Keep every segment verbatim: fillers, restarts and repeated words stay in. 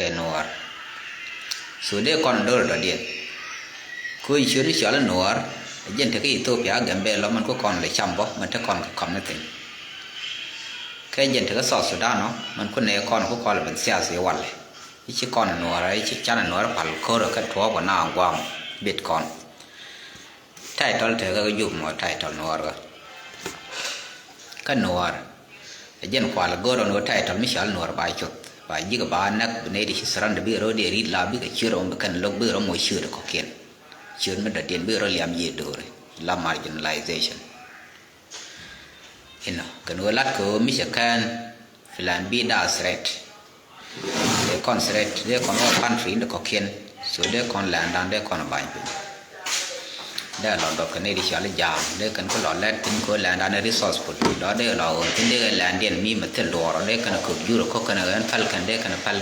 kɛ Nuɔɔr. So dee kɔn do̱r dɔ̱diɛn. Kɛ ɣöö ciöt mi cɔal i̱ Nuɔɔr, ɛ jɛn te kä Ethiopia, Gambɛl lɔ, mɛn ku kɔn lɛ cam bä, mɛn te kɔn kɛ kɔm ni thi̱n. Kɛ jɛn te kä South Sudan ɔ, mɛn ku nɛ kɔn ku kɔn lɛ ben thiath i̱ walɛ. I̱ ci kɔn Nuɔɔr, i̱ ci can Nuɔɔr pal ko̱r kɛ tuɔɔk kɛ na guam bit kɔn. Title te kä Jubɛ mɔ, title Nuɔɔr kä. Kä Nuɔɔr, ɛ jɛn kual go̱r ɣän ɣöö title mi cɔal Nuɔɔr ba cuth, ba ji̱k ba näk, bi nɛy ti ci surrender bi rɔ dee ri̱t la bikɛ ciöt ɣän, bi kɛn lo̱k bi rɔ moc ciöt kɔ̱kiɛn. Ciöt mi dɔ̱diɛn bi rɔ liam ji̱ do̱ri, la marginalization. Inɔ, kɛn ɣöö lat kɛ ɣöö mi cɛ kɛn plan B dee a threat. Dee kɔn threat, dee kɔn wä country in dee kɔ̱kiɛn. So dee kɔn lɛndan, dee kɔn ba̱ny piny. Dee lɔ dɔp kɛ nɛy ti cɔal i̱ ja̱a̱ŋ, dee kɛn ku lɔ lɛt piny kɛ ɣöö lɛndan i̱ resourceful. Dɔ̱ dee lɔ ɣöö thi̱n dee lɛndiɛn mi mɛ thil duɔɔr ɔ, dee kɛn kɛ köök jur ɔ, kɔ̱k kɛn ɛ ɣän päl kɛn, dee kɛn ɛ päl.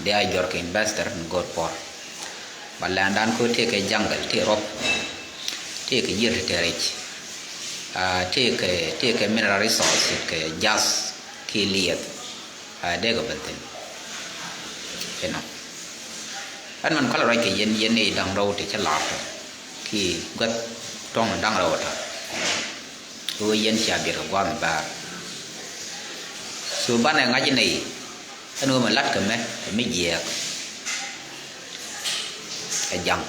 Dee a jɔr kɛ investor in go̱o̱r puɔ̱r. Ba lɛndan kɛ ɣöö tëëkɛ jungle, tëë ruɔ̱p, tëëkɛ yiër ti te rich. Ah, tëëkɛ, tëëkɛ mineral resource kɛ jath kiɛ liɛth. Ah, dee kɛ ben thi̱n. Inɔ. Ɛn mɛn kɔlɛ ruac kɛ yɛn, yɛn nɛy da̱ŋ rɛw ti cä la̱r tɔ kiɛ gua̱th tɔ̱ŋ da̱ŋ rɛw tɔ. Kɛ ɣöö yɛn cia biɛt kɛ gua̱a̱th mi bäär. So banɛ ŋa̱c nɛy. Ɛn ɣöö mɛ la̱t kɛ mɛ ɛ mi jiɛɛk. Ɛ ja̱ŋ.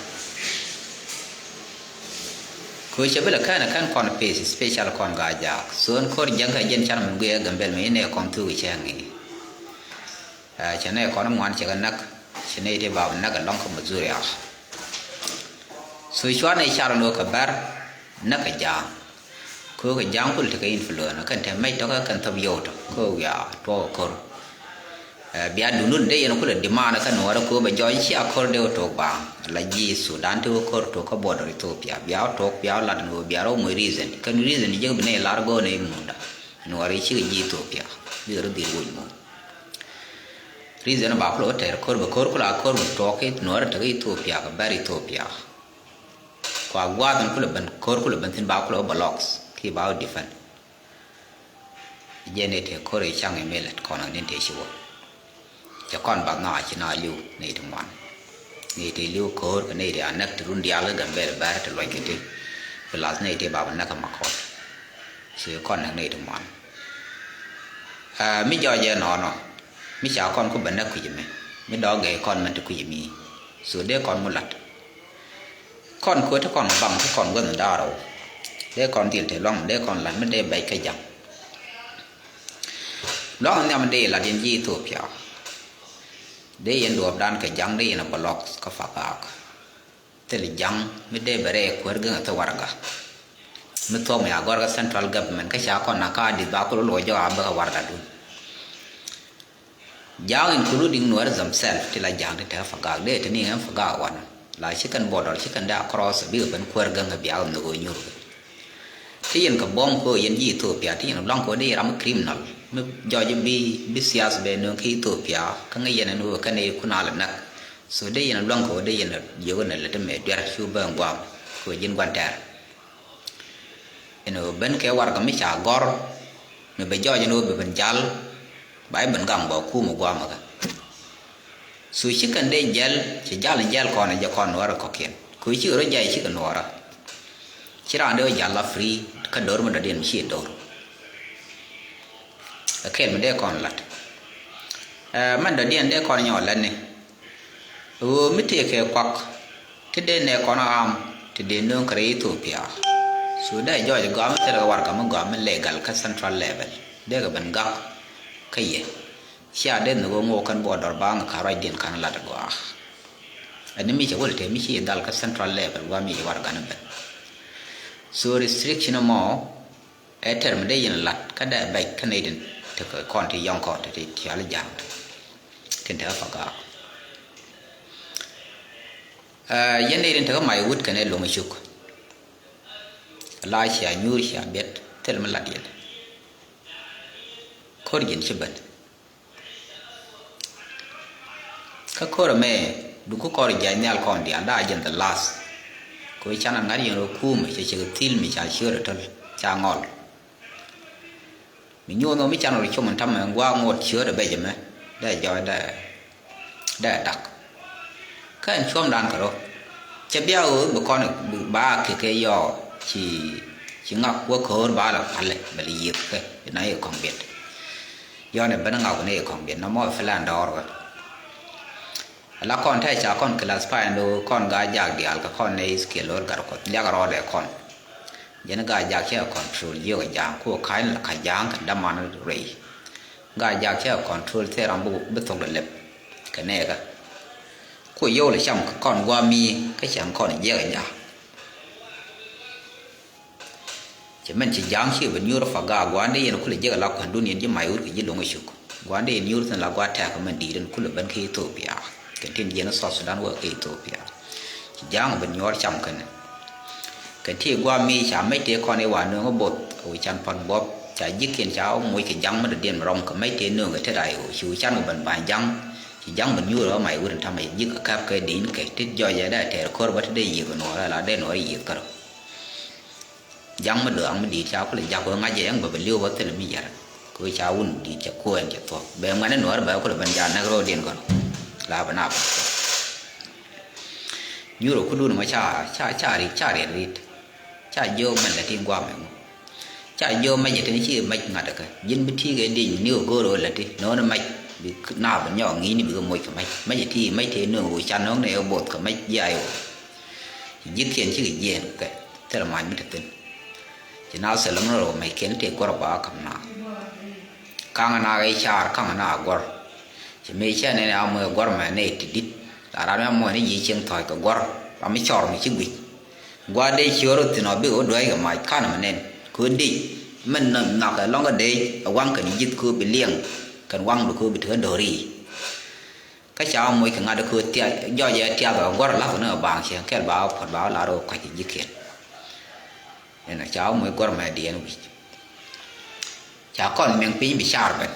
Kɛ ɣöö cɛ bi lɛ kɛn ɛ kɛn kɔn peth, special kɔn Gaa-jaak. So ɛn ko̱r jiäŋ kɛ jɛn can min guiɛ ɛ Gambɛl mi inɛ kɔn thuk ɛ cɛ ŋi̱i̱. Ɛ, cɛ nɛy kɔn ŋuan cɛ kɛ näk, cɛ nɛy ti ba bi näk ɛlɔ̱ŋ kä Mazuria. So cua nɛy car ɛn ɣöö kɛ bär näk kɛ ja̱a̱ŋ. Kɛ ɣöö kɛ ja̱a̱ŋ kulɛ tekɛ influence, kɛn te mɛc tɔ̱ kä kɛn thop yio̱w tɔ̱ kɛ ɣöö wiaa tuɔɔk ɛ ko̱r. Ɛ, bia duundun dee yɛn kulɛ demand kä Nuɔɔrä kɛ ɣöö bɛ jɔɔc cia ko̱r dee wä tok baaŋ. La ji̱ Sudan ti wä ko̱r tok kä border Ethiopia. Bia wä tok, bia wä lat ɛn ɣöö bia rɔ moc reason. Kɛn reason jiäk bi nɛy lar go̱o̱r nɛy munda. Nuɔɔrä cikɛ ji̱ Ethiopia. Bikɛ rɔ dhil woc moc. Reason ba kulɛ wä tɛr ko̱r, bɛ ko̱r kulɛ a ko̱r bi tuɔɔk i̱ Nuɔɔrä tekɛ Ethiopia kɛ bär Ethiopia. Kua gua̱a̱th in kulɛ ben, ko̱r kulɛ ben thi̱n ba kulɛ wä blocks kiɛ ba wä defend. Jɛn i̱ tëë ko̱r i̱ caŋ i̱ mi lät kɔn ɣän in tëë ci wä. Cɛ kɔn bath na ci na li̱w nɛy ti ŋuan. Nɛy ti li̱w ko̱r kɛ nɛy ti a näk ti run diaal kä Gambɛl bär ti luɔc kɛ ti. Plus nɛy ti ba bi näk kä Makɔt. So i̱ kɔn näk nɛy ti ŋuan. Ɛ, mi jɔɔc ɛ nɔɔnɔ. Mi ca kɔn ku bä näk kui̱c ɛmɛ. Mi dɔɔk gɛy kɔn mɛn ti kui̱c ɛmi. So dee kɔn mu la̱t. Kɔn kuäär ti kɔn baŋ ti kɔn guäth ni da̱ŋ rɛw. Dee kɔn dhil te luaŋ dee kɔn la̱t mi dee bɛc kä ja̱ŋ. Luaŋ nhiam dee la̱t yɛn ji̱ Ethiopia. Dee yɛn duɔ̱ɔ̱pdan kɛ ja̱ŋ dee yɛn a block kä Pagak. Thil ja̱ŋ mi dee bɛ rɛy kuäär gäŋ a thil warɛga. Mi thuɔ̱k mi a gɔr kä central government kä ca kɔn na ka di̱th ba kul luɔc jɔk a bä kä warɛgadun. Ja̱a̱ŋ including Nuɛr themselves ti la ja̱a̱ŋ ti te Pagak dee te ni ɣän Pagak wan. La ci kɛn border ci kɛn dee a cross bikɛ ben kuäär gäŋ kɛ biak nhök ɣöö nyuur kɛ. Ti yɛn kɛ buɔ̱m kɛ ɣöö yɛn ji̱ Ethiopia ti yɛn luaŋ kɛ ɣöö dee yɛn ram mi criminal mi jɔc bi bi sias bɛ nööŋ kä Ethiopia kä ŋäc yɛn ɛn ɣöö kɛn ɛ kun a lɛ näk. So dee yɛn luaŋ kɛ ɣöö dee yɛn jiök ɛn lɛ ti mɛ duer cu ben guam kɛ ɣöö ji̱n gua̱n tɛɛr. Ɛn ɣöö ben kɛ warɛga mi ca gɔ̱r mi bɛ jɔɔc ɛn ɣöö bɛ ben jal ba i̱ ben gaŋ ba kum ɛ guamä kɛ. So ci kɛn dee jɛl ci jal in jɛl kɔn ɛ jɛ kɔn Nuɔɔrä kɔ̱kiɛn kɛ ɣöö cikɛ rɔ jay cikɛ Nuɔɔrä. Ci raan dee wä jal la free kä do̱r mi dɔ̱diɛn mi ci do̱r. Ɛ kɛl mi dee kɔn lat. Ɛ mɛn dɔ̱diɛn dee kɔn nyɔk lat ni. Ɣöö mi tëëkɛ kuak ti dee nɛ kɔn a am ti dee nööŋ kɛ rɛy Ethiopia. So dee jɔɔc gɔaa mi thilɛ kɛ warɛga mi gɔaa mi legal kä central level dee kɛ ben gak kä yɛ. Cia dee nhök ɣöö ŋo̱o̱k kɛn border ba ŋä ka̱n ruacdiɛn ka̱n lat gɔaa. Ɛn mi cɛ wä lɛ tëë mi ci dhal kä central level gɔaa mi cɛ warɛga ni ben. So restriction mɔ ɛ tɛr mi dee yɛn lat kä dee bɛc kä nɛy tin tekɛ kɔn ti yɔ̱ŋ kɔn ti ti cɔal i̱ ja̱a̱ŋ tin tekɛ Pagak. Ɛ yɛn nɛy tin tekɛ mac wut kɛnɛ lo̱ŋ cuk. La cia nyuur cia biɛt thil mi lat yɛn. Ko̱r ji̱n ci ben. Kä ko̱r ɛmɛ duk kä kɔr jiac nhial kɔn diaal da̱a̱ jɛn the last. Kɛ canɛ ŋa̱t yɛn rɔ kuumɛ cɛ cɛ kɛ thil mi ca ciööt ɛ töl ca ŋɔl. Mi nyuɔth ɣöö mi can rɔ com in ta̱mɛ gua̱a̱k ŋot ciööt ɛ bɛc ɛmɛ dee jɔɔc dee. Dee dak. Kä ɛn cuɔ̱mdan kɛ rɔ. Cɛ bia ɣöö bi kɔn bi ba kɛ kɛ yɔɔ ci, ci ŋak wä ko̱o̱r ba la palɛ bɛ lɛ yiëth kɛ na yɛ kɔŋ biɛt. Yɔn ɛ ben ŋak ni yɛ kɔŋ biɛt na mɔ ɛ plan dɔɔr wä. Ala kɔn tɛ ca kɔn classify ni kɔn Gaa-jaak diaal kɛ kɔn ni skill lor gat kɔth liak rɔɔdɛ kɔn. Jɛn Gaa-jaak cɛ control jiök ɛ Ja̱a̱ŋ ku ka̱ny la ka Ja̱a̱ŋ kɛ daman rɛy. Gaa-jaak cɛ control thil ram bi, bi thok dɛ lɛp kɛ nɛɛkä. Ku yio̱w lɛ cam kɛ kɔn gua̱a̱ mi kä cɛn kɔn jiɛk ɛ Ja̱a̱ŋ. Cɛ mɛn ci Ja̱a̱ŋ ci ben nyuur fa Gaa gua̱a̱n dee yɛn kulɛ jiɛk ɛ la kua̱ndun yɛn ji̱ may wur kɛ ji̱ lo̱ŋ ɛ cuk. Gua̱a̱n dee yɛn nyuur thin la gua̱a̱ tɛɛk kɛ mɛn di̱i̱t ɛn kulɛ ben kä Ethiopia. Kɛ tin jiɛn South Sudan wä kä Ethiopia. Ci Ja̱a̱ŋ ben nyuɔr cam kɛn. Kɛ ti guam mi ca mec tëë kɔn i̱ wa nööŋ i̱ both wi can pan buɔp ca ji̱kiɛn ca moc kɛ Ja̱ŋ mi dɔ̱diɛn mi rɔm kɛ mec tëë nööŋ kɛ tet ay ɣöö ci wi can kɛ ben ba̱ny Ja̱ŋ. Ci Ja̱ŋ ben nyuur ɣä mac wut in ta̱mɛ ji̱k kɛ käp kɛ di̱n kɛ tit jɔc ɛ dee tɛɛr ko̱r bä ti dee yiëk nuɔɔr ala dee nuɔɔr yiëk kärɔ. Ja̱ŋ mi dööŋ mi di̱i̱t ca kulɛ jak ɣä ŋa̱c ɛ ɛŋ bä bɛ li̱w bä thilɛ mi yɛr. Kɛ ɣöö ca wun di̱i̱t cɛ kuɔɔn cɛ thuɔ̱k bɛ ŋuɛ̈ni nuɔɔr bɛ kulɛ ben ca näk ro̱o̱diɛn kärɔ. La bɛ na bä thuɔ̱k. Nyuur ɛ kudun mɔ ca, ca, ca riet, ca riet riet. Ca jiök mɛn lɛ ti guam ɛŋu. Ca jiök mɛc ɛ tɛn ci mɛc ŋa̱t ɛ kɛ. Ji̱n bi ti̱i̱ kɛ dieny ni ɣä go̱o̱r ɣä lɛ ti. Nööni mɛc bi naath bi nyɔk ŋi̱i̱ni bikɛ moc kɛ mɛc. Mɛc ɛ ti mɛc tëë nööŋ ɣöö ca nööŋ ni ɣä both kɛ mɛc jiay ɣöö. Ci ji̱thkiɛn cikɛ jiɛɛn kɛ. Thilɛ mac mi te thi̱n. Ci naath thilɛ mi rɔ mɛc kiɛn tëë guɔ̱r ɛ ba ka̱m naath. Ka̱ŋ ɛ naath ɛ car ka̱ŋ ɛ naath ɛ guɔ̱r. Ci mëë cɛ nɛn a moc ɛ guɔ̱r mɛ nɛy ti di̱t. La ram mi a moc ni ji̱ cieŋ thɔ̱c kɛ guɔ̱r. Ram mi cɔr mi ci guic. Gua̱a̱r dee ciöör wä thi̱n ɔ bikɛ wä duäc kɛ mac ka̱n ɛmɛ nɛn kɛ wä dec. Mɛn nhɔk ɛ lɔ̱ŋ kä dec ɛ waŋ kɛn ji̱th kɛ wä bi liɛŋ kɛn waŋdu kɛ wä bi tekɛ do̱ri. Kä ca wä moc kɛ ŋa̱t kɛ wä tiath jɔc ɛ tiath ɛ guɔ̱r la̱th ni ɛ baaŋ cieŋ kɛl ba wä puɔ̱t ba wä lar wä kɔc kɛ ji̱ kiɛn. Ɛn ca wä moc guɔ̱r mɛ diɛn wi̱c. Ca kɔn miɛŋ piny bi car ben.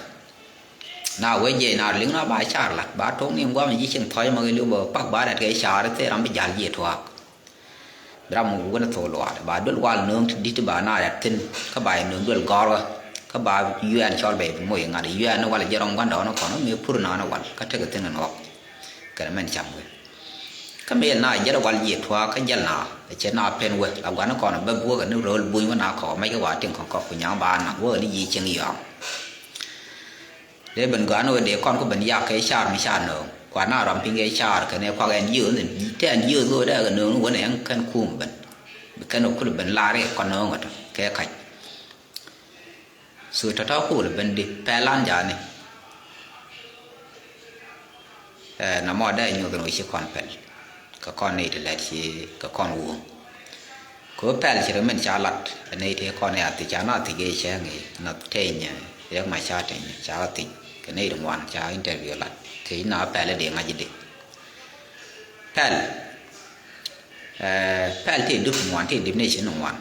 Na wee jiɛc na liŋ na ba car lat ba toŋ ni ŋuam ji̱ cieŋ thɔ̱c ma kɛ li̱w bä pak ba lat kɛ car thil ram bi ja̱l ji̱ tuaak. Bi ram wun thok luaat ba duel wal nööŋ ti di̱t ba na lat thi̱n kä ba yɛ nööŋ duel gɔ̱rkä. Kä ba yuɛɛn cɔl bɛ bi moc ŋa̱t yuɛɛn ni wal jiɛn rɔm gua̱ndɔɔŋni kɔn mi pur naan wal kä tekɛ thi̱n kɛ nuɔk. Kɛnɛ mɛn cam wee. Kä mëë na jäl wal ji̱ tuaak kä jäl na cɛ na pen wee la gua̱n kɔn bä buɔ̱k ni ro̱l buny wä na kɔk mɛc kä wa tiŋ kɔn kɔk ku nyaŋ ba naŋ wä ni ji̱ cieŋ yɔaŋ. Dee ben gɔaa ni wä dee kɔn ku ben yak kɛ car mi car nööŋ kua na rɔm piny kɛ car kɛnɛ kuak ɛn jiöth in te ɛn jiöth wä dee kɛ nööŋ ni wä ni ɛn kɛn kum ben. Bi kɛn wä kul ben lar kɛ kɔn nööŋ wä tɔ kɛ kac. So tɔ̱tɔ̱ kul ben di pɛl an ja̱a̱ni. Ɛ na mɔ dee nyuth ni wä ci kɔn pɛl kɛ kɔn ni ti lɛt ci kɛ kɔn wuɔ̱ŋ. Kɛ wä pɛl ci rɛ min ca lat ɛ ni ti kɔn ya thi̱c ca na thi̱c gee cɛŋ i̱ na teny ɛ yɛk ma ca teny ca thi̱c kɛ ni ti ŋuan ca interview lat kɛ na pɛl di ŋa̱c di. Pɛl ɛ pɛl ti dup ŋuan ti dip ni ci ni ŋuan.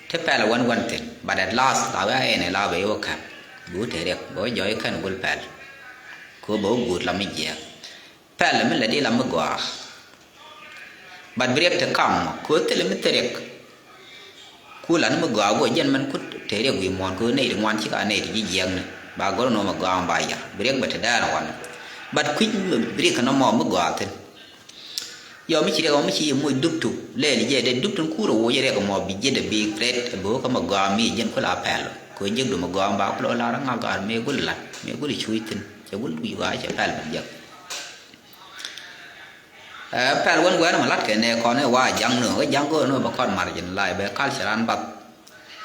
Ti pɛl wän wän thi̱n but at last la wee a ɛn ɛ la wee wä kɛm. Bi wä te riɛk bɛ wä jɔɔc kɛn gul pɛl. Kɛ wä bɛ wä guut la mi jiɛɛk. Pɛl mi lɛ di la mi gɔaa. But bi riɛk te kam mɔ kɛ wä thilɛ mi thil riɛk. Ku la ni mi gɔaa guɔ jɛn mɛn kut te riɛk wi̱i̱ muɔ̱ɔ̱n kɛ wä nɛy ti ŋuan cik a nɛy ti ji̱ jiɛɛk ni ba gɔr nɔ mi gɔaa mi ba yar bi riɛk bɛ te dɛɛr ŋuan. But kui̱ bi riɛk kɛ nɔmɔ mi gɔaa thi̱n. Yɔ mi ci riɛk ɔ mi ci yɛ moc dup tuk lɛɛl jɛ dee dup tin kuur ɛ woc riɛk ɛmɔ bi jiɛt ɛ bi ret ɛ bi wä kä mɛ gɔaa mi jɛn kula pɛl kɛ wä jiäk du mɛ gɔaa ba kulɔ lar ŋa gar mi gul lat mi gul cuc thin cɛ gul wi̱i̱ waa cɛ pɛl mɛ jiäk. Ɛ pɛl wän guɛn mɛ lat kɛ nɛ kɔn ɛ waa jaŋ nööŋ kä jaŋ go̱o̱r nööŋ bɛ kɔn margin lai bɛ kal cɛ ran bath.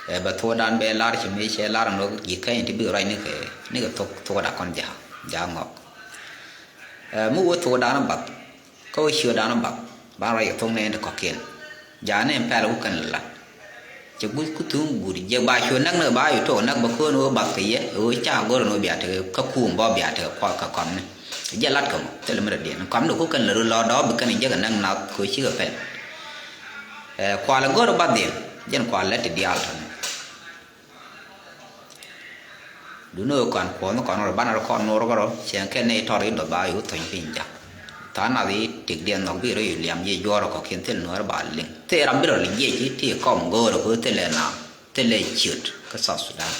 Ɛ bɛ thuɔɔdan bɛ lar ci mi cɛ lar nööŋ ji̱ kɛny ti bi ruac ni kɛ ni kɛ thuɔɔda kɔn ja̱a̱ ja̱a̱ ŋɔk. Ɛ mi wä thuɔɔdan bath. Kä wä ciötdan ɔ bak ban ruac kɛ thok nɛɛni ti kɔ̱kiɛn. Ja̱a̱n nɛɛn pɛl wä kɛn lɛ la cɛ guth ku thuŋ guut jɛ ba ciöt näk ni ba ci tok näk bä köön wä bath kɛ yɛ wä ca go̱r ni wä bia tekɛ kä kuum bä bia tekɛ kuɔth kɛ kɔmni. Jɛ lat kɛ mɔ thilɛ mi rɔ diɛn kɔmni ku kɛn lɛ ru lɔ dɔɔ bi kɛn jɛ kɛ näk nath kɛ wä cikɛ pɛl. Ɛ kual ɛ go̱r bath diɛn jɛn kual lɛ ti diaal tɔni. Duni ɣöö kɔn kuɔth ni kɔn rɔ banɛ rɔ kɔn nuɔr kärɔ cɛn kɛn ni tɔr i̱ dɔth ba yo̱o̱ thony piny jak. Tha̱a̱ŋ nath i̱ tëkdiɛn nhɔk bi rɔ yo̱o̱ liam ji̱ juɔ̱ɔ̱r kɔ̱kiɛn thil nuɔ̱ɔ̱r ba liŋ thil ram bi rɔ liŋ jiɛc i̱ ti kɔm go̱o̱r kɛ thil ɛ na thil ɛ ciöt kä South Sudan.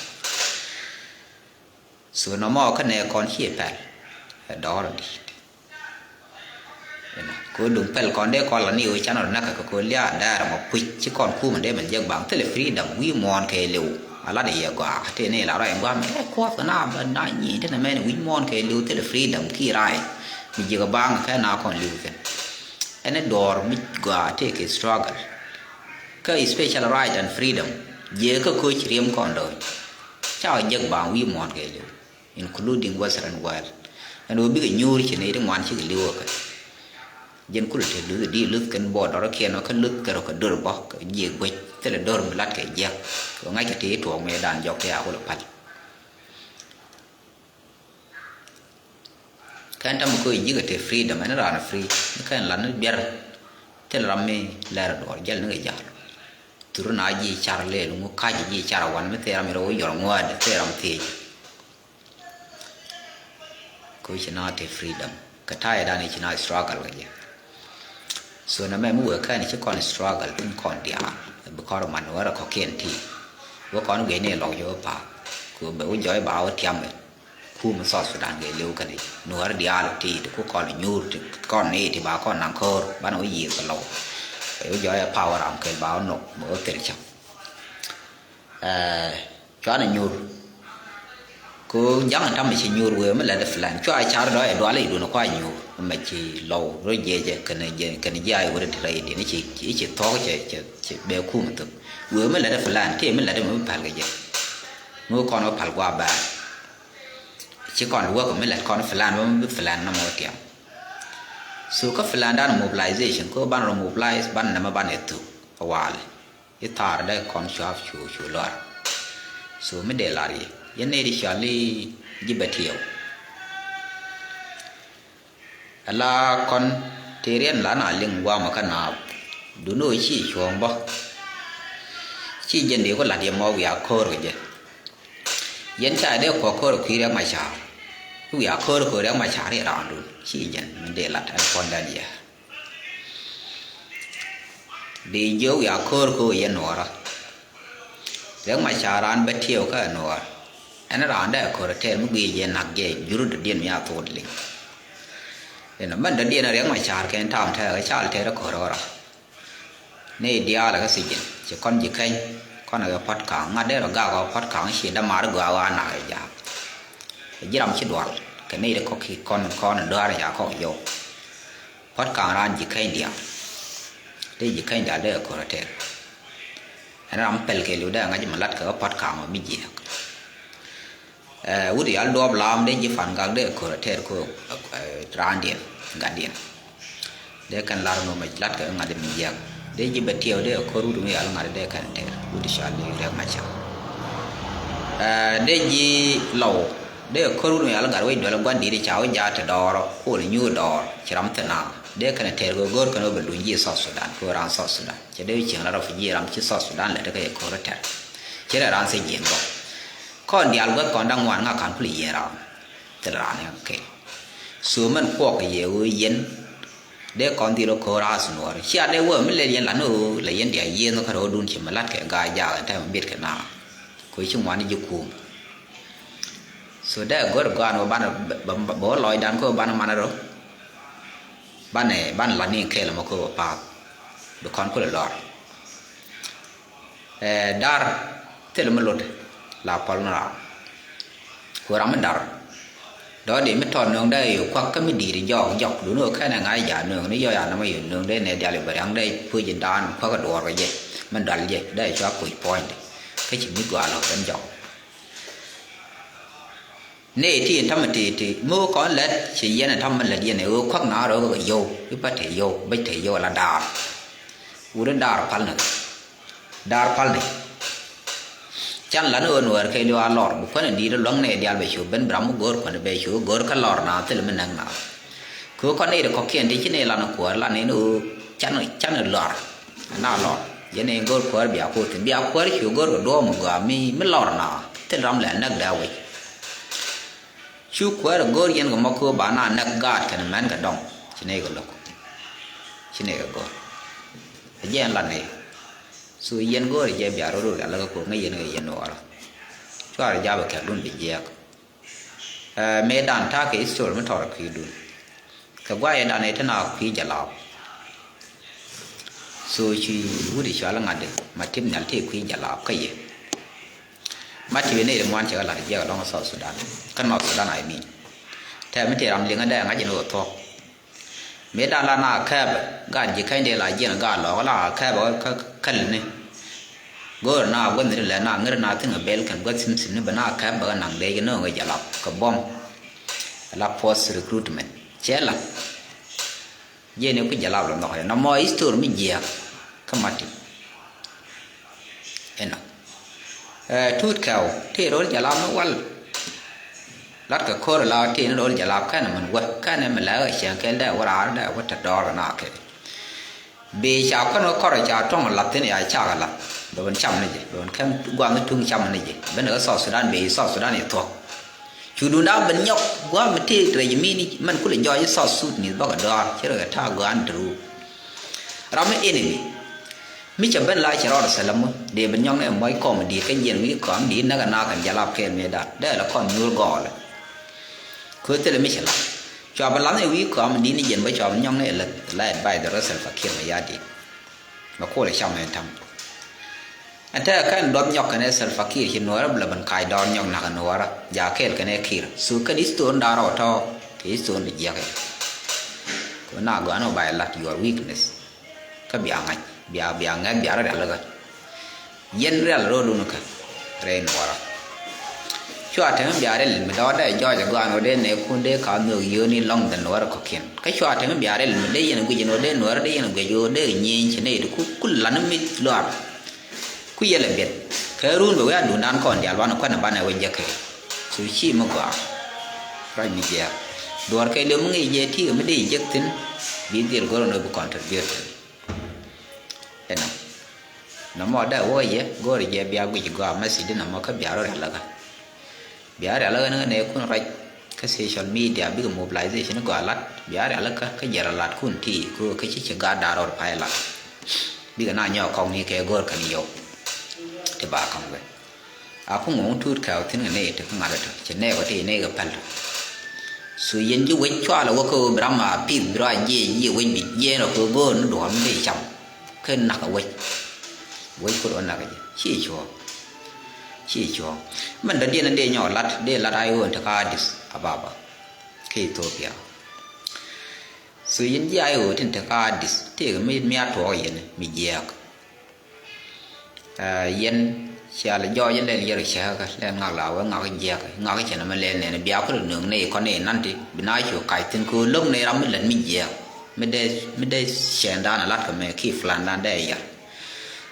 So nɔmɔ kä nɛ kɔn ciɛ pɛl. Ɛ dɔɔr di̱i̱t. Inɔ kɛ ɣöö duŋ pɛl kɔn dee kɔn la ni ɣöö canɛ rɔ näk kɛ kɛ ɣöö lia̱a̱ dɛɛr ɛmɔ puc ci kɔn kumɛ dee mɛn jek baŋ thilɛ freedom wi̱i̱ muɔ̱ɔ̱n kɛɛliw. A lat i̱ yɛ gɔaa tëë ni la rɔy in gua̱a̱m ɛ kuɔth kɛ na bä na nyi tënɛ mɛn wi̱c muɔ̱ɔ̱n kɛɛliw thilɛ freedom ki right. Mi ji̱ kɛ baŋ kɛ na kɔn li̱w thi̱n. Ɛn ɛ dɔɔr mi gɔaa tëë kɛ struggle. Kä special right and freedom jiɛ kä koc riɛm kɔn do̱o̱ny. Ca jek baŋ wi̱i̱ muɔ̱ɔ̱n kɛɛliw, including Western world. Ɛn ɣöö bikɛ nyuur ci nɛy ti ŋuan cikɛ li̱w ɛ kɛ. Jɛn kulɛ te luth di luth kɛn bɔɔdɔr kiɛn ɔ kä luth kɛ rɔ kɛ dör bä kɛ jiɛ guec thilɛ dör mi lat kɛ jiɛk. Kɛ ŋa̱c kɛ tëë tuɔɔk mëë dan jɔk tëë a kulɛ pal. Kɛn tamɛ koc ji̱ kɛ te freedom ɛn raan free ni kɛn lat ni biɛr. Thil ram mi lɛr duɔɔr jɛl ni kɛ ja̱l. Thur na ji̱ car lɛl ŋu ka̱c ji̱ car wan mi thil ram mi rɔ wä yɔr ŋuäär thil ram thiec. Kɛ ci na te freedom kɛ ta̱yɛ dan ci na struggle kɛ jɛ. So na mɛ mi wee kɛn ci kɔn struggle tin kɔn diaal bi kɔn man wärɛ kɔkiɛn ti. Wä kɔn guic ni lɔk jɛ wä pa̱a̱k kɛ wä bɛ wä jɔy ba wä tiam ɛ. Kum South Sudan kɛ liw kɛn i̱ nuɔ̱ɔ̱r diaal ti ti ku kɔn nyuur ti kɔn ni ti ba kɔn naŋ ko̱o̱r banɛ wä yiëë kɛ lɔw. Kɛ wä jɔy ɛ power ram kɛl ba wä nok bɛ wä thil cäŋ. Ɛɛ, cuanɛ nyuur. Ko jaŋ tam ci nyuur wee mi lɛt plan. Cua car dɔ ɛ dual i̱ dun kua nyuur. Mɛ ci lɔw rɔ jiɛcɛ kɛnɛ jiɛ kɛnɛ jiɛ ay wurɛ ti rɛy din ci ci thɔk cɛ cɛ cɛ bɛ kum thuk. Wee mi lɛt plan ti mi lɛt mi pal kɛ jɛ. Mi kɔn wä pal gua bɛɛr. Ci kɔn wä kɛ mi lɛt kɔn plan wä mi plan na mɔ tiam. So kä plan dan mobilization ko ban rɔ mobilize ban nɛmɛ ban ɛ thuk. Wal. I̱ thaar dee kɔn cua̱p cu cu luar. So mi dee lar yi yɛn nɛy ti cɔal i̱ ji̱ bɛ tiɛw. Ala kɔn tëë riɛn la na liŋ guamä kä naap. Duni ɣöö ci cuɔ̱ɔ̱ŋ bä. Ci jɛn dee ku la̱t yɛ mɔ wiaa ko̱o̱r kɛ jɛ. Yɛn ca dee kuɔ̱k ko̱o̱r kui̱ Riɛk Macar. Wiaa ko̱o̱r ko̱o̱r Riɛk Macar i̱ raandun ci jɛn mi dee la̱t ɛn puɔ̱nydän yɛ. Dee jiök wiaa ko̱o̱r ko̱o̱r yɛ nuɔɔrä. Riɛk Macar raan bɛ tiɛw kä ɛ nuɔɔr. Ɛn raan dee ko̱o̱r tɛɛr mi guic jɛ nak jɛ jurut diɛn mi a thuɔt liŋ. Inɔ mɛn dɔ̱diɛn Riɛk Macar kɛn tam tɛɛr kä cal tɛɛr ko̱o̱r ɣɔra. Ni diaal kä thiec jɛn ci kɔn ji̱ keny kɔn ɛ kɛ Puɔ̱t Ka̱a̱ŋ ŋa̱t dee rɔ gak ɔ Puɔ̱t Ka̱a̱ŋ ci dämaar gɔaa ɣɔaa nak ɛ jaak. Ɛ ji̱ ram ci dual kɛ ni dee kɔk ki kɔn kɔn ɛ dɔaar ɛ jaak kɔk yɔw. Puɔ̱t Ka̱a̱ŋ raan ji̱ keny diaal dee ji̱ keny diaal dee ɛ ko̱r ɛ tɛɛr. Ɛn ram pɛl kɛ liw dee ɛ ŋa̱c mɛ la̱t kɛ kä Puɔ̱t Ka̱a̱ŋ ɔ mi jiääk. Ɛ wut yal duɔɔp laam dee ji̱ Pan Gak dee ko̱r ɛ tɛɛr ko̱ raandiɛn gatdiɛn. Dee kɛn lar ŋö mɛ lat kɛ ŋa̱t mi jiɛk dee ji̱ bɛ tiɛw dee ko̱r wut mi yal ŋa̱t dee kɛn tɛɛr wut cɔal ni Riɛk Macar. Ɛ dee ji̱ Lɔw dee ko̱r wut mi yal ŋa̱t wec duɛl gua̱n di̱t ca wä jaat ti dɔɔrɔ kuɔl nyuur dɔɔr ci ram thil na dee kɛn tɛɛr kɛ go̱o̱r kɛn wä bɛ luny ji̱ South Sudan kɛ wä raan South Sudan. Cɛ dee cieŋ la rɔ fi jiɛ ram ci South Sudan lɛ tekɛ yɛ ko̱r tɛr. Cɛ rɛ ran thil jiɛn bä. Kɔn diaal guäth kɔn da̱ŋ ŋuan ŋa ka̱n kulɛ yiɛn ran. Thil ran yɛ kɛ. So mɛn kuɔk kɛ yɛ ɣöö yɛn. Dee kɔn dhil rɔ ko̱r ras nuɔɔr cia dee wä mi lɛl yɛn lan ɣöö lɛ yɛn diaal yiɛn kä rɔɔdun ci mi lat kɛ gaa jaak ɛn tɛm bit kɛ na. Ko ci ŋuan ji̱ kum. So dee go̱r gɔaan wä banɛ bä wä lɔcdan kä wä banɛ manɛ rɔ. Banɛ banɛ lat ni kɛɛl mɔ kä wä path. Bi kɔn kulɛ lɔr. Ɛ dar thil mi lot la pɔl ni ram. Ku ram mi dar dɔ̱diɛ mi tɔt nööŋ dee yɛ kuak kä mi di̱i̱t jɔk jɔk duni ɣöö kɛnɛ ŋa̱c jaat nööŋ ni yɔc an nɔmɔ yɛ nööŋ dee nɛ diaal i̱ bɛ ria̱ŋ dee puc in daan kuak in duɔɔr kɛ jɛ. Min dual jɛ dee cua puc puɔ̱nydɛ kä ci mi gɔaa lɔ̱k kɛn jɔk. Nɛy ti in ta̱mɛ ti ti mi wä kɔn lät ci yɛn in ta̱mɛ lät yɛn ɛ ɣöö kuäk na rɔ kɛ yio̱w i̱ pa te yio̱w bäc te yio̱w ala daar. Wut in daar pal ni daar pal ni. Can lan ɣöö nuɛɛr kɛ li̱w a lɔr bi kuän in di̱i̱t luäŋ nɛy diaal bɛ cu ben bi ram mi go̱o̱r kuän bɛ cu go̱o̱r kä lɔr na thil mi näk na. Kɛ ɣöö kɔn nɛy ti kɔ̱kiɛn ti ci nɛy lan kuäär lan in ɣöö can can lɔr. Na lɔr yɛn in go̱o̱r kuäär bia kuäär thi̱n bia kuäär cu go̱o̱r kɛ duɔ̱ɔ̱p mi gɔaa mi mi lɔr na thil ram lɛ näk dee a wec. Cu kuäär ɛ go̱o̱r yɛn kɛ mɔ kööb ba na näk gaat kɛnɛ mɛn kɛ dɔŋ. Ci nɛy kɛ lo̱k ci nɛy kɛ go̱o̱r. Ɛ jɛ ɛn lat nɛy. So yɛn go̱o̱r ɛ jɛ bia rot rot ala kɛ kööb ŋäc yɛn kɛ yɛn nuɔɔrä. Cuarɛ jabɛ kɛ̈kdun bi jiɛɛk. Ɛ, mëëdan ta̱a̱ kɛ history mi tɔr kui̱dun. Kɛ guayɛ dan ɛ te na kui̱ Jalap. So ci wut i̱ cɔal i̱ ŋa̱t di ma tip nhial ti kui̱ Jalap kä yɛ. Ma tip ɛ nɛy ri ŋuan cɛ kɛ la̱t jiɛk alɔŋ South Sudan. Kä North Sudan I mean. Tɛm mi tëë ram liŋä dee ŋa̱c in ɣöö thuɔ̱k. Mëë da̱a̱n la na kɛɛpɛ gaat ji̱ käny dee la jiɛn gaat lɔɔk la kɛɛpɛ kä käl ni. Go̱o̱r na guäth ni lɛ na ŋer na thi̱n kɛ bɛl kɛn guäth thi̱n thi̱n ni bɛ na kɛɛpɛ kɛ naŋ dee jɛ no̱o̱ŋ kɛ Jalap kɛ buɔ̱m. La post recruitment cɛ la. Jiɛn ni ku Jalap lɔ nhɔk nɔmɔ history mi jiɛɛk kä Mati. Inɔ. Ɛ, tuut kɛw ti ro̱l Jalap ni wal. Lat kɛ ko̱r la ti ni ro̱l Jalap kɛn min wä kɛn mi lɛ ɣä cieŋ kɛl dɛ wä raar dɛ wä te dɔɔr kɛ na kɛ. Bi ca kɔn kɛ kɔr ca tɔŋ lath thin ya ca kɛ lath. Bɛ wän cam ni jɛ bɛ wän kɛn guath ni tuŋ cam ni jɛ ben kɛ South Sudan bi South Sudan i thuɔk. Cu dun da̱a̱ ben nyɔk gua̱a̱m mi tëë rɛc mi ni mɛn kulɛ jɔɔc i̱ South Sudanese bäkɛ dɔaar ci rɛ kɛ ta̱a̱ gɔaa ni te ruuk. Ram mi enemy mi cɛ ben la cɛ rɔɔd thilɛ mu dee ben nyɔk ni ɛ muɔc kɔm di̱i̱t kä jiɛn wi̱i̱ kɔam di̱i̱t näk ɛ naak kɛn Jalap kɛɛl mëë da̱a̱n dee lɛ kɔn nyuur gɔɔlɛ. Kö thilɛ mi cɛ la̱th cua ben la̱th ni wi̱i̱ kɔam di̱i̱t ni jiɛn bä cua ben nyɔk ni ɛ lät la advice dee rɔ Salva Kiir mɛ ya̱a̱ di̱i̱t. Mɛ kuɔlɛ cam ɛn ta̱m. Ɛn tɛkɛ kɛn duɔth nyɔk kɛnɛ Salva Kiir ci nuɔɔrä bi lɛ ben kac dɔɔr nyɔk nakä nuɔɔrä. Ja kɛɛl kɛnɛ Kiir. So kɛn history da̱rä wä tɔ̱ kɛ history di jiäkɛ. Kɛ na gɔaa ni wä ba yɛ lat your weakness. Kä bia ŋa̱c bia bia ŋɛth bia rɔ rialikä. Yɛn rial ro̱o̱dun kä rɛy nuɔɔrä. Cua teŋ bia rɛl mi dɔɔdɛ jɔɔc agɔaa ni wä dee nɛɛkun dee ka nhöök yio̱o̱ni lɔŋ dhɛn nuɔɔrä kɔ̱kiɛn. Kä cua teŋ bia rɛl mi dee yɛn guic ni wä dee nuɔɔrä dee yɛn guic wä dee nyieny ci nɛy ti ku kul lan mi luaar. Ku yɛl ɛ biɛt kɛ run bɛ wee a duundan kɔn diaal banɛ kuɛn banɛ wee jɛ kɛ. Cu ci mi gɔaa. Ruac mi jiɛɛk duɔɔr kɛ liom mi ŋic jɛ ti̱i̱ mi dee jek thi̱n. Bi dhil go̱r ni wä bi contribute thi̱n. Ɛnɔ. Nɔmɔ dee wä yɛ go̱o̱rɛ jɛ bia guic gɔaa message di nɔmɔ kä bia rɔ rialikä. Bia rialikä ni nɛ kun ruac kä social media bikɛ mobilization gɔaa lat bia rialikä kä jɛ rɔ lat kun ti ko kä ci ci gaat da̱a̱ rɔ pay lat. Bikɛ na nyɔk kɔŋ ni kɛ go̱o̱r kɛn yɔw. Ti ba kɔŋ bɛ. A ku ŋuɔ̱ŋ tuut kɛɛw thi̱n kɛ nɛy ti kä ŋa̱t ɛ tɔ cɛ nɛɛk ɔ ti nɛy kɛ päl tɔ. Tho yɛn ji̱ wec cualɛ wä kä ɣöö bi ram a pith bi rɔ a jiɛc jiɛ wec bi jiɛɛn rɔ kɛ ɣöö go̱o̱r ni duɔ̱ɔ̱r mi dee cam. Kä nak a wec. Wec kut ɣä nak a jɛ ci cuɔ̱ɔ̱ŋ. Ci cuɔ̱ɔ̱ŋ. Mɛn dɔ̱diɛn in dee nyɔk lat dee lat a i̱ ɣöö in te kä Addis Ababa kä Ethiopia. Tho yɛn ji̱ a i̱ ɣöö tin te kä Addis tëëkɛ mi mi a tuɔɔk yɛn mi jiɛɛk. Aa, yɛn cia lɛ jɔɔc in lɛl yɛr cääkä lɛl ŋak la wee ŋak jiɛk ŋak cɛ nɛmɛ lɛl nɛn bia kulɛ nööŋ nɛy kɔn nɛy nan ti bi na cu kac thi̱n köö lo̱k nɛy ram mi lät mi jiɛk mi dee mi dee cɛɛndan a lat kɛ mɛ ki plandan dee yɛr.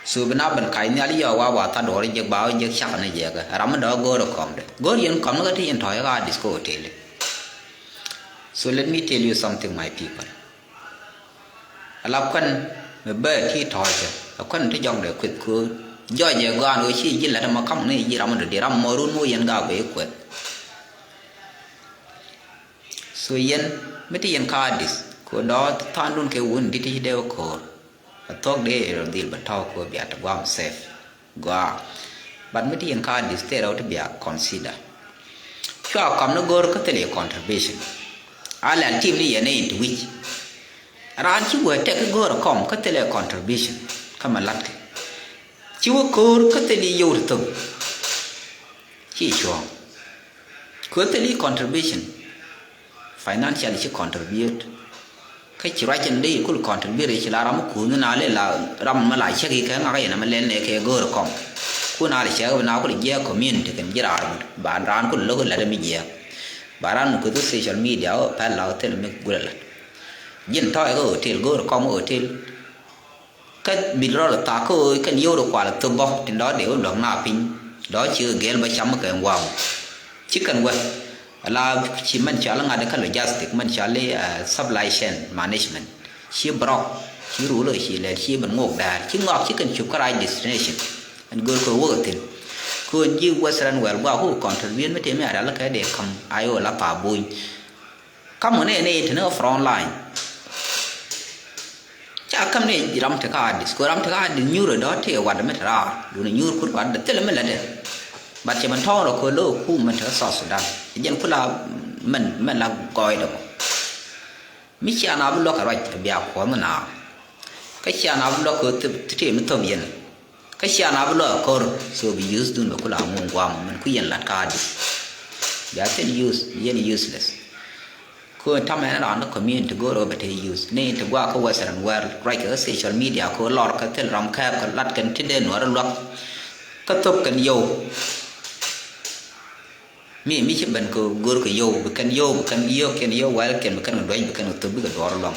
Tho bi na ben kac nhial yɔɔk wa wa tha̱t duɔɔr jiɛk ba wä jiɛk cak ni jiɛk ram mi dɔ̱k go̱o̱r ɛ kɔmdɛ go̱o̱r yɛn kɔm ni kä ti yɛn tɔ̱ɔ̱c kä Addis kä hotel. So let me tell you something my people. Ala kuɛn mi bä ti tɔ̱ɔ̱cä a kuɛn ti jɔkdɛ kueth köör. Jɔcɛ gɔaan ɣöö ci ji̱ la̱t ɛmɔ ka̱m ni ji̱ ram in dɔ̱diɛn ram mɔ run mi wä yɛn gak bɛ i̱ kueth. Tho yɛn mi ti yɛn kä Addis kɛ ɣöö dɔ̱ tha̱a̱ŋdun kɛ wun di̱t ti ci dee wä köör. A thuɔ̱k dee rɔ dhil bɛ tɔ̱ kɛ ɣöö bia te gua̱a̱m safe. Gɔaa. But mi ti yɛn kä Addis tëë rɛw ti bia consider. Cua kɔm ni go̱r kä thil yɛ contribution. A lɛl tim ni yɛn in ti wi̱c. Raan ci wee tɛk go̱r kɔm kä thil yɛ contribution kä mi latkɛ. Ci wä ko̱r kä thil yɛ yio̱w ti thop. Ci cuɔ̱ɔ̱ŋ. Kɛ thil i̱ contribution. Financial ci contribute. Kä ci ruac in dee i̱ kul contribute ci la ram mi kuuth ni na lɛ la ram mi la cäk i̱ kɛ ŋak in ɛmɛ lɛl nɛ kɛ go̱o̱r kɔm. Kun a lɛ cäk bi na kul jiɛk community kɛn ji̱ raar ba raan kul lo̱k lät mi jiɛk. Ba raan mi kuth social media ɔ pɛl la thil mi gulɛ lät. Ji̱n tɔ̱ i̱ kɛ hotel go̱o̱r kɔm hotel. Kä bil rɔl thaak kä ɣöö kɛn yio̱w rɔ kual thop bä tin dɔ̱ dee wä luäk na piny dɔ̱ ci kɛ gɛl bä cam kɛ ŋuam. Ci kɛn wä ala ci mɛn cɔal ŋa̱t kä logistic mɛn cɔal i̱, eh, supply chain management. Ci brɔk ci rul ɣöö ci lɛl ci ben ŋok däär ci ŋɔak ci kɛn cup kä rac destination. Ɛn gör kɛ wä kɛ thi̱n kɛ ɣöö ji̱ Western world guaku contribute mi tëë mi a rial kɛ dee ka̱m a yo̱o̱ la thaak buny. Ka̱m ɣän ɛ nɛy tin ɣä front line. Ca käm ni ram ti ka Addis kɛ ram ti ka Addis nyuur ɛ dɔ̱ ti ɛ wat mi ti raar dun ɛ nyuur kut wat dɛ thilɛ mi lɛ dɛ. But cɛ mɛn tɔ̱ɔ̱ŋ rɔ kɛ lo̱o̱ kum mɛn te South Sudan. Jɛn kula mɛn, mɛn la gɔɔydɛ mɔ. Mi cia na bi luäk kɛ ruac bia kuɔth mi na. Kä cia na bi luäk kɛ thip, thip mi thop yɛn. Kä cia na bi luäk kɛ kor, so bi use dun bɛ kula ŋuŋ guam mɛn ku yɛn lat ka di. Bia thil use, yɛn useless. Kɛ tamɛ ni raan ni community go̱o̱r ɣä bɛ te use ni ti guakä Western world, ruac kɛ social media kɛ lɔr kɛ thil ram kɛɛp kɛ lat kɛn ti dee nuɔr luak. Kä thop kɛn yow. Mi, mi ci ben kɛ go̱o̱r kɛ yow, bi kɛn yow, bi kɛn yow, kɛn yow, wɛl kɛn bi kɛn kɛ duec, bi kɛn kɛ thop, bi kɛ duɔr luaŋ.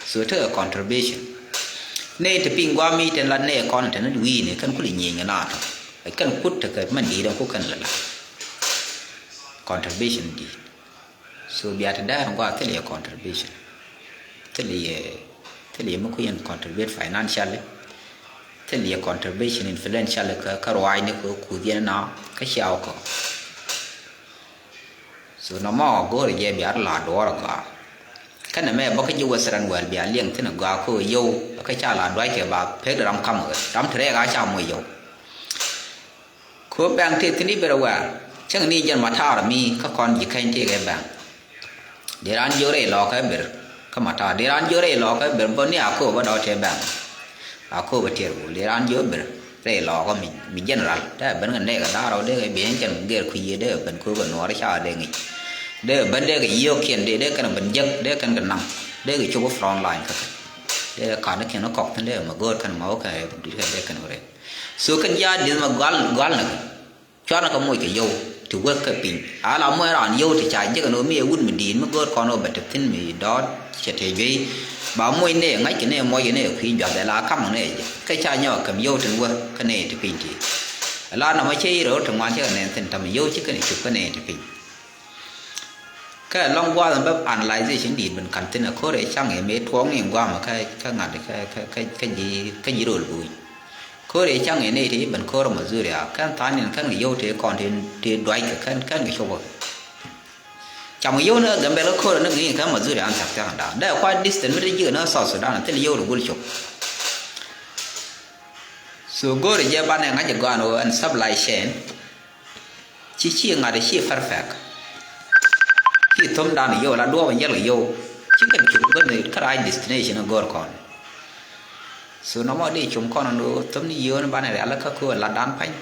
So tekɛ contribution. Ni ti piny guam mi ten lat ni kɔn ten ni wi̱i̱ ni kɛn kuli nyieny kɛ na tɔ. Kɛn kut tekɛ mɛn di̱i̱t ɛn ku kɛn lɛ la. Contribution di̱i̱t. So bia ti däär gua thil yɛ contribution. Thil yɛ, thil yɛ mi ku yɛn contribute financially. Thil yɛ contribution influentially kä, kä ruaacni kɛ kuth yɛn na kä ciaw kɔ. So nɔmɔ go̱o̱r jɛ bia ri la duɔɔr gua. Kɛnɛ mɛ bä kä ji̱ Western world bia liɛŋ thin gua ko yow kä ca la duac kɛ ba pek ram kam ɣöö ram ti rɛɛk a ca moc yow. Ko bɛŋ tëë thi̱n i̱ ber ɛ wɛ̈ɛ̈r cäŋ ni jɛn matar mi kä kɔn ji̱ kɛny tëëk ɛ bɛŋ. Dee raan jiök rɛy lɔɔkä ber kä matar, dee raan jiök rɛy lɔɔkä ber bä ni a kööbä dɔ̱ tëë bɛŋ. A kööbä tiɛɛr wul dee raan jiök ber rɛy lɔɔkä mi, mi general dee ben kɛ nɛɛk ɛ da̱a̱r ɔ dee kɛ biɛny kɛn kɛ gɛr kui̱ yiëë dee kɛ ben kööbä nuɔɔr ca dee ŋic. Dee kɛ ben dee kɛ yiëëkiɛn dee, dee kɛn ben jek dee kɛn kɛ naŋ dee kɛ cop front line kä kɛ. Dee kɛ ka̱n kiɛn kɔk thi̱n dee mɛ go̱o̱r kɛn mɛ wä kɛ dee kɛn wä rɛy. So kɛn ji̱ a di̱th mɛ gual, gual ni kɛ. Cuarnɛ kɛ moc kɛ yio̱w ti wek kɛ piny. A la moc raan yio̱w ti ca jek ɛn ɣöö mi ɛ wut mi di̱i̱t mi go̱o̱r kɔn ɣöö bɛ te thi̱n mi dɔɔt cɛ te juey. Ba moc nɛ ŋa̱c kɛ nɛ muɔc kɛ nɛ kui̱ juath ɛ la ka̱m kɛ nɛ jɛ. Kɛ ca nyɔk kɛm yio̱w tin wek kä nɛ ti piny ti. Ɛ la nɔmɔ cɛ i̱ rɛw ti ŋuan cɛ kɛ nɛn thi̱n täämɛ yio̱w ci kɛn i̱ cop kä nɛ ti piny. Kä ɛlɔ̱ŋ gua̱a̱th ɛn bä analyzation di̱i̱t ben ka̱n thi̱n ɛ ko̱r ɛ caŋ ɛ mëë tuɔɔk ni gua̱a̱mɛ kä, kä ŋa̱t kä, kä, kä, kä ji̱, kä ji̱ rol buuc. Ko̱r ɛ caŋ ɛ nɛy ti ben ko̱r ɛ Mazuria kɛn tha̱a̱ŋ niɛn kɛn kɛ yio̱w tëë kɔn tëë, tëë duac kɛ kɛn, kɛn kɛ cop ɛ. Cam kɛ yio̱w ni ɛ Gambɛl kä ko̱r ɛ ni ŋi̱i̱c kɛn Mazuria ɛn thia̱k thia̱k ɛn da̱a̱n. Dee kua̱r distance mi te ji̱ kɛ ni South Sudan thil yio̱w rɛ go̱l cop. So go̱o̱rɛ jɛ banɛ ŋa̱c ɛ gɔaan ɣöö ɛn supply chain. Ci ci ŋa̱t ci perfect. Ci thömdan yio̱w la duɔ̱ɔ̱p in jäl kɛ yio̱w. Ci kɛn cop kä ni kä right destination in go̱o̱r kɔn. So nɔmɔ di cum kɔn ni thöm ni yio̱w ni banɛ rial kä köö latdan pa̱ny.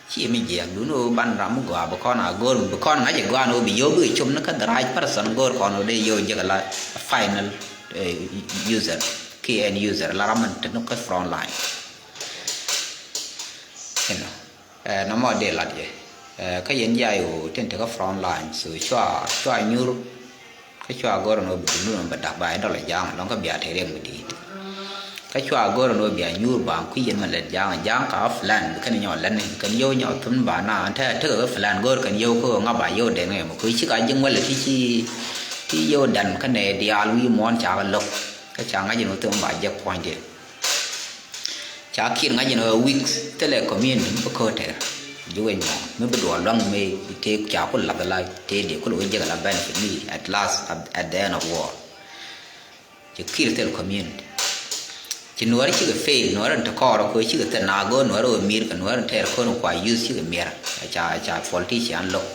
Ci mi jiɛk dun ɣöö ban ram mi gɔaa bi kɔn a go̱o̱r bi kɔn ŋa̱c ɛ gɔaa ni ɣöö bi yio̱w bi com ni kä the right person go̱o̱r kɔn ɣöö dee yio̱w jek la final, eh, user ki end user la ram in te ni kä front line. Inɔ. Ɛ, nɔmɔ dee lat yɛ. Ɛ, kä yɛn jay ɣöö tin te kä front line. So cua, cua nyur. Kä cua gör ɛn ɣöö bi dundun bɛ da̱k ba ɛ dɔl ɛ ja̱a̱ŋ ɛlɔ̱ŋ kä bia te riɛk mi di̱i̱t. Kä cua gör ɛn ɣöö bia nyur ba kui̱ yɛn mɛ lɛt ja̱a̱ŋ ɛ ja̱a̱ŋ ka plan bi kɛn nyɔk lɛn ni kɛn yio̱w nyɔk thun ba na ɛn te tekɛ kä plan gör kɛn yio̱w kä ɣöö ŋa ba yio̱w dɛn ŋɛ mɛ kui̱ ci ka ji̱ ŋuɛl ti ci, ci yio̱w dan kä nɛ diaal wi̱i̱ muɔ̱ɔ̱n ca kɛ lo̱k. Kä ca ŋa̱c ɛn ɣöö thun ba jek puɔ̱nydɛ. Ca kir ŋa̱c ɛn ɣöö weeks thilɛ community mi bi ko̱o̱t tɛr. Ji̱ wec mɔ mi bi duɔɔr luaŋ mi tëë ca ku lath ala tëë dee ku lo̱k jek ala benefit mi at last, at, at the end of war. Ci kir thil community. Ci nuɔ̱ɔ̱ri cikɛ fail, nuɔ̱ɔ̱ri in te kɔɔr ɛ ko̱o̱r cikɛ thil na go̱o̱r nuɔ̱ɔ̱ri ɣöö mi̱i̱r kɛ nuɔ̱ɔ̱ri in tɛɛr ko̱o̱r in kua use cikɛ mi̱i̱r. Ca, ca politician lo̱k.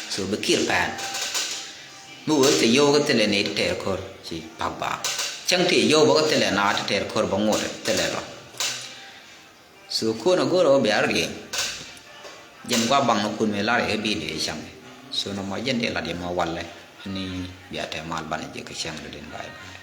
So bi kir pɛn. Mi wee thil yio̱w kä thilɛ ni ti tɛɛr ko̱r ci pak ba. Cäŋ ti yio̱w bä kä thilɛ na ti tɛɛr ko̱r bä ŋot thilɛ lɔ. So ko̱n a go̱r ɔ bia riɛŋ. Jɛn gua baŋ ni kun mi lar yɛ kä bi dee cäŋ. So nɔmɔ jɛn dee lat yɛ mɔ walɛ ni bia tɛ mal banɛ jɛ kä cäŋ dee din bay bay.